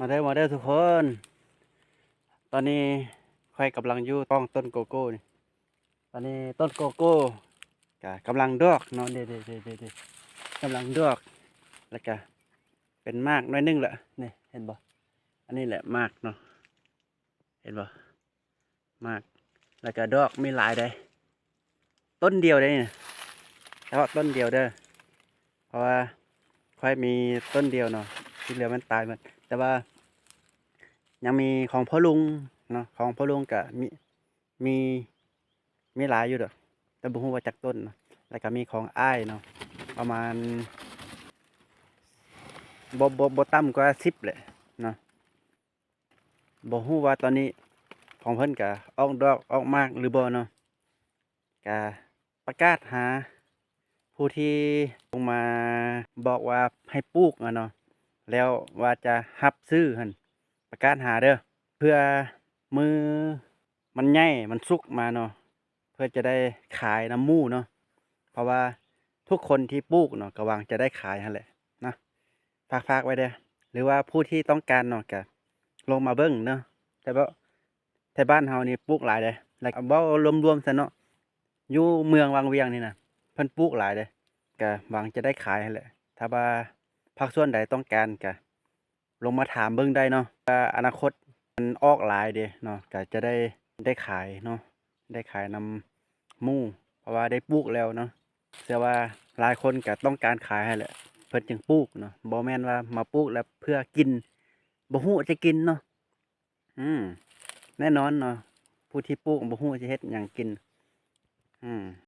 ມາເດີ ມາເດີທຸກຄົນ ຕອນນີ້ຂ້ອຍກຳລັງຢູ່ທ້ອງຕົ້ນໂກໂກ້ນີ້ ຕອນນີ້ຕົ້ນໂກໂກ້ກະກຳລັງດອກເນາະ ເດ້ໆໆໆ ກຳລັງດອກ ແລ້ວກະເປັນໝາກໜ້ອຍໜຶ່ງລະ ນີ້ເຫັນບໍ່ ອັນນີ້ແຫຼະໝາກເນາະ ເຫັນບໍ່ ໝາກ ແລ້ວກະດອກມີຫຼາຍເດ້ ຕົ້ນດຽວເດ້ນີ້ ສະເພາະຕົ້ນດຽວເດີ ເພາະວ່າຂ້ອຍມີຕົ້ນດຽວເນາະ ທີ່ເຫຼືອມັນຕາຍໝົດ ແຕ່ວ່າຍັງມີຂອງພໍ່ລຸງເນາະ ຂອງພໍ່ລຸງກະມີ ມີ ມີຫຼາຍຢູ່ດອກ ແຕ່ບໍ່ຮູ້ວ່າຈັກຕົ້ນເນາະ ແລ້ວກະມີຂອງອ້າຍເນາະ ປະມານ ບໍ່ ບໍ່ ບໍ່ຕ່ຳກວ່າສິບແຫຼະເນາະ ບໍ່ຮູ້ວ່າຕອນນີ້ຂອງເພິ່ນກະອອກດອກອອກໝາກຫຼືບໍ່ເນາະ ກະປະກາດຫາຜູ້ທີ່ລົງມາບອກວ່າໃຫ້ປູກຫັ້ນເນາະ ແລ້ວວ່າຈະຮັບຊື້ຫັ້ນ ປະກາດຫາເດີ ເພື່ອມື້ມັນໃຫຍ່ມັນສຸກມາເນາະ ເພື່ອຈະໄດ້ຂາຍນຳໝູ່ເນາະ ເພາະວ່າທຸກຄົນທີ່ປູກເນາະ ກະຫວັງຈະໄດ້ຂາຍຫັ້ນແຫຼະເນາະ ຝາກໆໄວ້ເດີ ຫຼືວ່າຜູ້ທີ່ຕ້ອງການເນາະ ກະລົງມາເບິ່ງເນາະ ແຕ່ວ່າ ແຖວບ້ານເຮົານີ້ປູກຫຼາຍເດ້ ແລ້ວເວົ້າລວມໆຊະເນາະ ຢູ່ເມືອງວັງວຽງນີ້ນະ ເພິ່ນປູກຫຼາຍເດ້ ກະຫວັງຈະໄດ້ຂາຍຫັ້ນແຫຼະ ຖ້າວ່າພາກສ່ວນໃດຕ້ອງການກະລົງມາຖາມເບິ່ງໄດ້ເນາະ ວ່າອະນາຄົດມັນອອກຫຼາຍເດ້ເນາະ ກະຈະໄດ້ ໄດ້ຂາຍເນາະ ໄດ້ຂາຍນຳໝູ່ ເພາະວ່າໄດ້ປູກແລ້ວເນາະ ເຊື່ອວ່າຫຼາຍຄົນກະຕ້ອງການຂາຍຫັ້ນແຫຼະ ເພິ່ນຈຶ່ງປູກເນາະ ບໍ່ແມ່ນວ່າມາປູກແລ້ວເພື່ອກິນ ບໍ່ຮູ້ຈະກິນເນາະ ອືມ ແນ່ນອນເນາະ ຜູ້ທີ່ປູກບໍ່ຮູ້ຈະເຮັດຫຍັງກິນ ອືມ.